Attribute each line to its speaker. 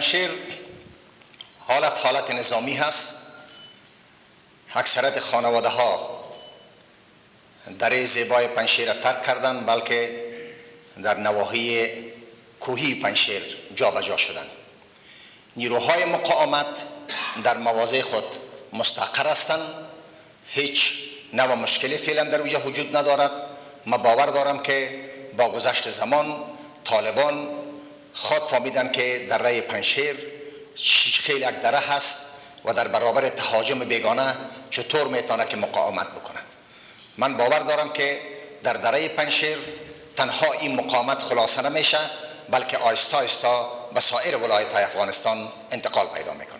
Speaker 1: پنشیر حالت نظامی هست. اکثرت خانواده ها دره زیبای پنشیر ترک کردن، بلکه در نواحی کوهی پنشیر جابجا شدند. نیروهای مقاومت در مواضع خود مستقر هستند. هیچ نوع مشکلی فعلا در اونجا وجود ندارد. ما باور دارم که با گذشت زمان طالبان خود فهمیدن که دره پنشیر خیلی یک دره هست و در برابر تهاجم بیگانه چطور میتونه که مقاومت بکنند. من باور دارم که در دره پنشیر تنها این مقاومت خلاصه نمیشه، بلکه آیستا آیستا به سایر ولایت های افغانستان انتقال پیدا میکنه.